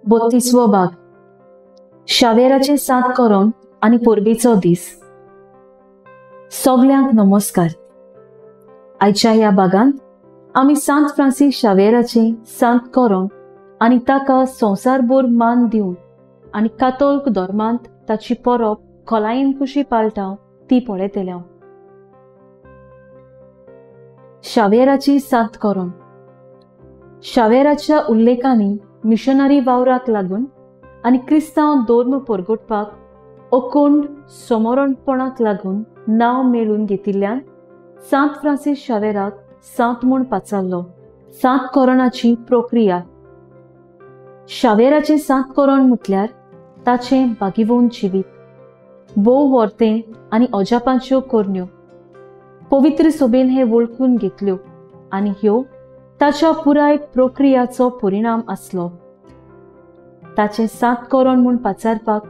32वो भाग शावेराचे सात करोन आनी परबेचो दीस. सगल्यांक नमस्कार. आयच्या ह्या भागांत आमी सांत फ्रांसीस शावेराचे सांत करोन आनी ताका संवसारभर मान दिवन आनी कातोल्क धर्मांत ताची परब खोलायेन कशी पाळटा ती पळयतले. शावेराची सांत करोन. शावेराच्या उल्लेखांनी मिशनरी वावराक लागून आनी क्रिस्तांव धर्म परगटपाक अखंड समरणपणाक लागून नांव मेळून घेतिल्ल्यान सांत फ्रांसीस शावेराक सांत म्हूण पाचारलो. सांत कोरोनाची प्रक्रिया. शावेराचें सांत कोरोन म्हटल्यार ताचें बागिवोन जिवीत, भोव वर्तें आनी अजापांच्यो करण्यो पवित्र सोबेन हे वळखून घेतल्यो आनी ह्यो ताच्या पुराय प्रक्रियाचो परिणाम आसलो. ताचें सांत कोरोन म्हूण पाचारपाक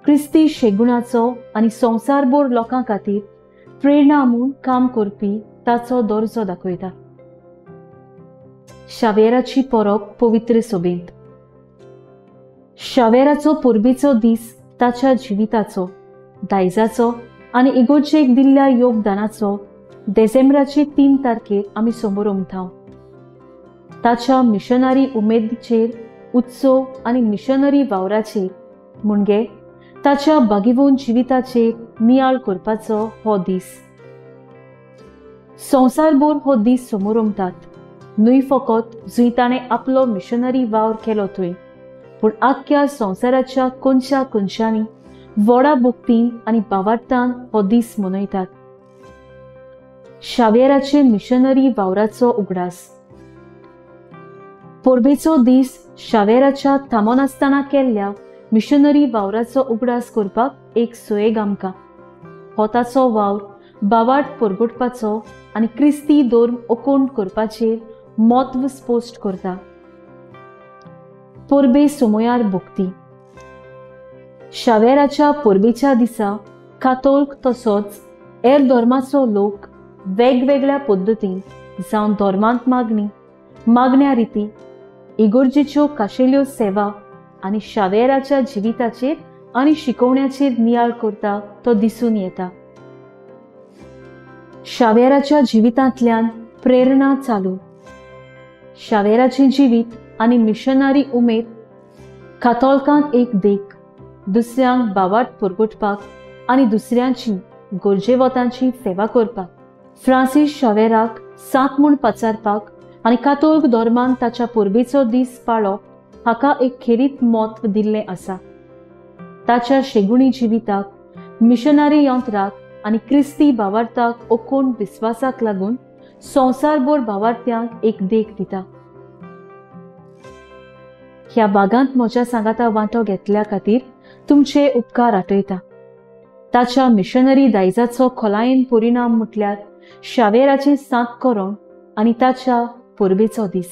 क्रिस्ती शेगुणाचो आनी संवसारभर लोकां खातीर प्रेरणा म्हूण काम करपी ताचो दर्जो दाखयता. शावेराची परब पवित्र सोबेंत. शावेराचो परबेचो दीस ताच्या जिविताचो, दायजाचो आनी इगोर्जेक दिल्ल्या योगदानाचो डिसेंबराचे 3 तारखेर आमी समोर उमथाव. ताच्या मिशनरी उमेदीचेर उत्सव आनी मिशनरी वावराचेर म्हणजे ताच्या बागिवोन जिविताचेर नियाळ करपाचो हो दीस. संवसारभर हो दीस समोर उमतात, न्हय फकत जंय ताणें आपलो मिशनरी वावर केलो थंय, पूण आख्ख्या संवसाराच्या कोनशा कोनशांनी व्हडा भक्तीन आनी भावार्थान हो दीस मनयतात. शावेराचे मिशनरी वावराचो उगडास. परबेचो दीस शावेराच्या थांबनासतना केल्ल्या मिशनरी वावराचो उगडास करपाक एक सोयेग आमकां. हो ताचो वावर भावार्थ परगटपाचो आनी क्रिस्ती धर्म अखंड करपाचेर म्हत्व स्पश्ट करता. परबे समयार भक्ती. शावेराच्या परबेच्या दिसा कातोल्क तसोच हेर धर्माचो लोक वेगवेगळ्या पद्दतीन जावं धर्मांत मागणी, मागण्या रिती, इगोर्जेच्यो खाशेल्यो सेवा आनी शावेराच्या जिविताचेर आनी शिकोवण्याचेर नियाळ करता तो दिसून येता. शावेराच्या जिवितांतल्यान प्रेरणा चालू. शावेराचें जिवीत आनी मिशनरी उमेद कातोल्कांक एक देख, दुसऱ्यांक भावार्थ परगटपाक आनी दुसऱ्यांची गरजेवतांची सेवा करपाक. फ्रांसीस शावेराक सांत म्हूण पाचारपाक आनी कातोल्क धर्मान ताच्या परबेचो दीस पाळप हाका एक खेरीत म्हत्व दिल्लें आसा. ताच्या शेगुणी जिविताक, मिशनरी यंत्राक आनी क्रिस्ती भावार्थाक अखंड विस्वासाक लागून संवसारभर भावार्थ्यांक एक देख दिता. ह्या भागांत म्हज्या सांगाता वांटो घेतल्या खातीर तुमचे उपकार आठयता. ताच्या मिशनरी दायजाचो खोलायेन परिणाम म्हटल्यार शावेराचें सांत कोरोन आनी ताच्या परबेचो दीस.